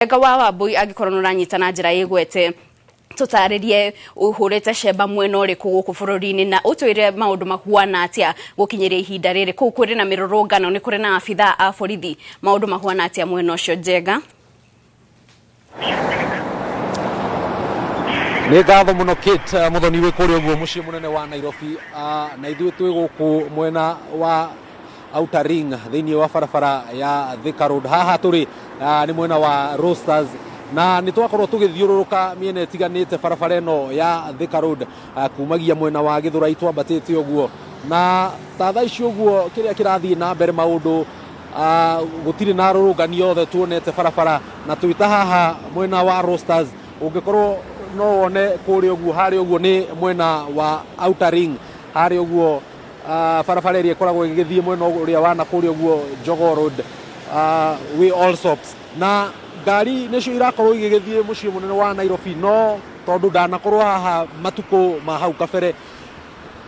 Njenga wa Wambui, angĩkorwo nĩ ũranyita na njĩra ĩgwete, tũtarĩrie ũhũrĩte cemba mwena ũrĩkũ gũkũ bũrũri-inĩ na ũtwĩre maũndũ mahuana atĩa gũkinyĩria ihinda rĩrĩ. Kũu kũrĩ na mĩrũrũngano, nĩ kũrĩ na abithaa a borithi, maũndũ mahuana atĩa mwena ũcio, Njenga? Nĩ ngatho mũno, Kate Muthoni, wĩ kũrĩa ũguo mũciĩ mũnene wa Nairobi, na ithuĩ twĩ gũkũ mwena wa Outer Ring thĩinĩ wa barabara ya Thika Road. Haha tũrĩ nĩ mwena wa Roasters, na nĩ twakorwo tũgĩthiũrũrũka mĩena ĩtiganĩte barabara ĩno ya Thika Road, kumagia mwena wa Gĩthũrai twambatĩte ũguo, na ta thaa ici ũguo kĩrĩa kĩrathiĩ na mbere, maũndũ gũtirĩ na arũrũngani othe tuonete barabara, na twĩta haha mwena wa Roasters. Ũngĩkorwo no wone kũrĩa ũguo, harĩa ũguo nĩ mwena wa Outer Ring, harĩa ũguo barabara ĩrĩa ĩkoragwo ĩgĩgĩthiĩ mwena ũrĩa wa na kũrĩa ũguo Jogoo Road, wĩ Allsops, na ngari nĩcio irakorwo igĩgĩthiĩ mũciĩ mũnene wa Nairobi. No tondũ ndanakorwo haha matukũ ma hau kabere,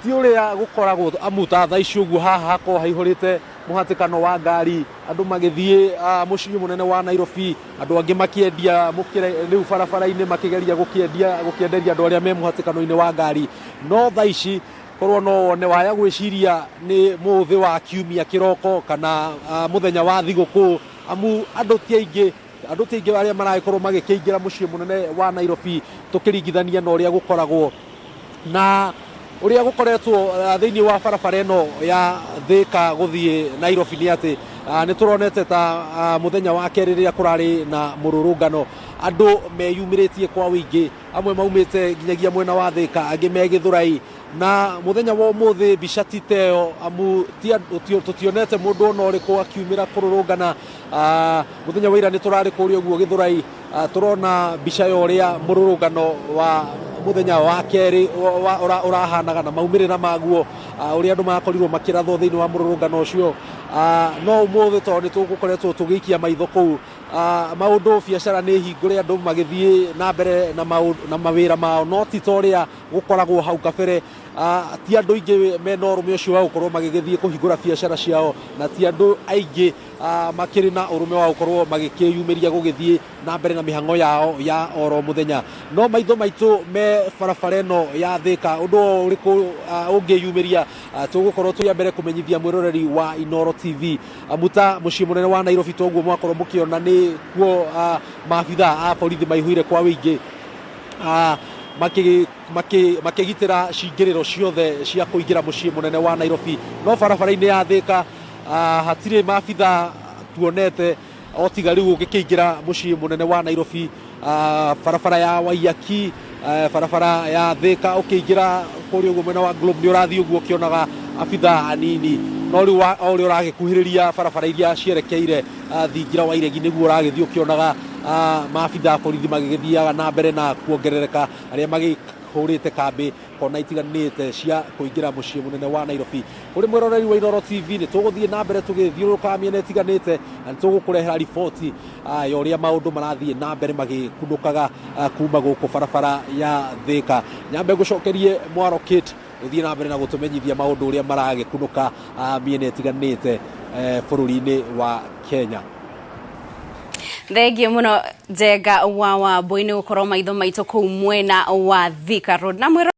ti ũrĩa gũkoragwo, amu ta thaa ici ũguo haha hakorwo haihũrĩte mũhatĩkano wa ngari, andũ magĩthiĩ mũciĩ mũnene wa Nairobi, andũ angĩ makĩendia mũkĩra rĩu barabara-inĩ, makĩgeria gũkĩendia gũkĩenderia andũ arĩa me mũhatĩkano-inĩ wa ngari. No thaa ici korwo no wone waya gwĩciria nĩ mũthĩ wa kiumia kĩroko kana mũthenya wa thigũkũ, amu andũ ti aingĩ, andũ ti aingĩ arĩa maragĩkorwo magĩkĩingĩra mũciĩ mũnene wa Nairobi tũkĩringithania na ũrĩa gũkoragwo na ũrĩa gũkoretwo thĩinĩ wa barabara ĩno ya Thika gũthiĩ Nairobi. Nĩ atĩ nĩ tũronete ta mũthenya wa kerĩ rĩrĩa kũrarĩ na mũrũrũngano, andũ meyumĩrĩtie kwa ũingĩ, amwe maumĩte nginyagia mwena wa Thika, angĩ me Gĩthũrai. Na mũthenya wa ũmũthĩ mbica ti ta ĩyo, amu tũtionete mũndũ ona ũrĩkũ akiumĩra kũrũrũngana. Mũthenya wa ira nĩ tũrarĩ kũrĩa ũguo Gĩthũrai, tũrona mbica ya ũrĩa mũrũrũngano wa mũthenya wa kerĩ ũrahanaga na maumĩrĩra maguo, ũrĩa andũ makorirwo makĩrathwo thĩinĩ wa mũrũrũngano ũcio. No ũmũthĩ tondũ nĩ tũgũkoretwo tũgĩikia maitho kũu, maũndũ biacara nĩ hingũre, andũ magĩthiĩ na mbere na mawĩra mao, no ti ta ũrĩa gũkoragwo hau kabere. Ti andũ aingĩ mena ũrũme ũcio wa gũkorwo magĩgĩthiĩ kũhingũra biacara ciao, na ti andũ aingĩ makĩrĩ na ũrũme wa gũkorwo magĩkĩyumĩria gũgĩthiĩ na mbere na mĩhang'o yao ya oro mũthenya. No maitho maitũ me barabara ĩno ya Thika, ũndũ ũrĩkũ ũngĩyumĩria, tũgũkorwo tũrĩ a mbere kũmenyithia mwĩroreri wa Inooro TV. Amu ta mũciĩ mũnene wa Nairobi, toguo mwakorwo mũkĩona nĩ kuo maabithaa a borithi maihũire kwa wĩingĩ, makĩgitĩra cingĩrĩro ciothe cia kũingĩra mũciĩ mũnene wa Nairobi. No barabara-inĩ ya Thika hatirĩ maabithaa tuonete, o tiga rĩu ũgĩkĩingĩra mũciĩ mũnene wa Nairobi, barabara ya Waiyaki, barabara ya Thika, ũkĩingĩra kũrĩa ũguo mwena wa Globe, nĩ ũrathiĩ ũguo ũkĩonaga abithaa anini. No rĩu o ũrĩa ũragĩkuhĩrĩria barabara iria cierekeire thingira wa iregi, nĩguo ũragĩthiĩ ũkĩonaga maabithaa borithi magĩgĩthiaga na mbere na kuongerereka, arĩa magĩhũrĩte kambĩ kona itiganĩte cia kũingĩra mũciĩ mũnene wa Nairobi. Kũrĩ mwĩroreri wa Inooro TV, nĩ tũgũthiĩ na mbere tũgĩthiũrũrũkaga mĩena ĩtiganĩte, na nĩ tũgũkũrehera riboti ya ũrĩa maũndũ marathiĩ na mbere magĩkunũkaga kuma gũkũ barabara ya Thika. Nyambe ngũcokerie mwaro, Kate, ũthiĩ na mbere na gũtũmenyithia maũndũ ũrĩa maragĩkunũka mĩena ĩtiganĩte bũrũri-inĩ wa Kenya. Thengio mũno, Njenga wa Wambui, nĩ gũkorwo maitho maitũ kũu mwena wa Thika Road na mwĩro.